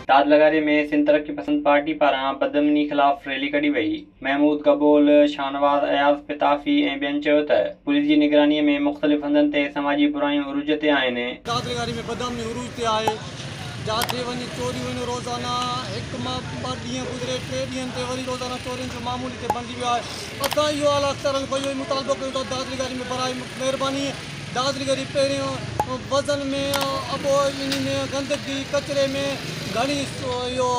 داد لغاري ۾ سنڌ ترقي پسند پارٽي پاران بدامني خلاف ريلي ڪڍي وئي. محمود گبول، شاهنواز اياز پتافي ۽ ٻين چيو ته پوليس جي نگراني ۾ مختلف هنڌن تي سماجي برايون عروج تي آهن. داد لغاري ۾ بدامني عروج تي آهي، جاٿي وڃ چوريون آهن روزانه هڪ مان ٻه ڏينهن گذري ٽي ڏينهن تي وري روزانه چورين جو معمول هتي بڻجي ويو آهي. اسان اهو اعليٰ اختيارن کان اهو ئي مطالبو ڪيون ٿا داد لغاري ۾ براء مهرباني دادلگري پهريون وزن ۾ اٻو انهي ۾ گندگي ڪچري ۾ گهڻي اهو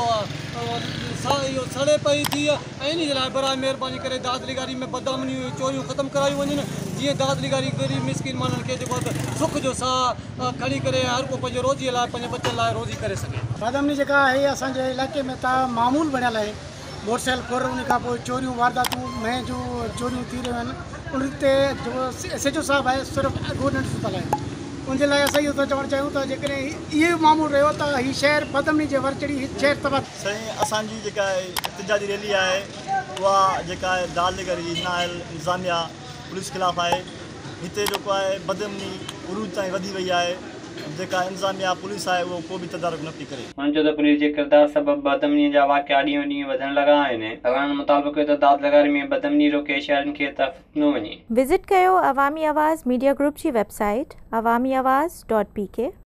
اهو سڙي پئي ٿي ۽ انهي جي لاء براء مهرباني ڪري دادلگاري ۾ بدامنيون ۽ چوريون ختم ڪرايون وڃن جيئن دادلگاري غريب مسڪين ماڻهن کي جيڪو آهي سک جو ساهه کڻي ڪري هر ڪو پنهنجي روزي لاء پنهنجي ٻچن لاء روزي ڪري سگهي. بدامني جيڪا آهي اسان جي علائقي ۾ ته معمول بڻيل آهي. موٽر سائيڪل ڦر ان کان پوء چوريون وارداتون مينهن جون چوريون ٿي رهيون آهن ان تي جيڪو ايس ايڇ او صاحب آهي صرف اگهور ننڊ ستل آهي ان جي لاء اسان اهو ٿا چوڻ چاهيون ته جيڪڏهن اهو ئي معمول رهيو ته هي شهر بدامني جي ور چڙهي هي شهر تباهه سائين اسان جي جيڪا احتجاجي ريلي آهي اها جيڪا آهي دال نگر جي نااهل انتظاميا پوليس خلاف آهي هتي جيڪو آهي بدامني عروج تائين وڌي وئي آهي جيڪا انتظاميا پوليس آهي اهو ڪو به تدارڪ نه پئي ڪري. هن چيو ته پوليس جي ڪردار سبب بدامني جا واقعا ڏينهون ڏينهن وڌڻ لڳا آهن. اڳواڻن مطالبو ڪيو ته داد لغاري ۾ بدامني روڪي شهرين کي تحفظ ڏنو وڃي. وزٽ ڪيو عوامي آواز ميڊيا گروپ جي website Awami Awaz dot P K.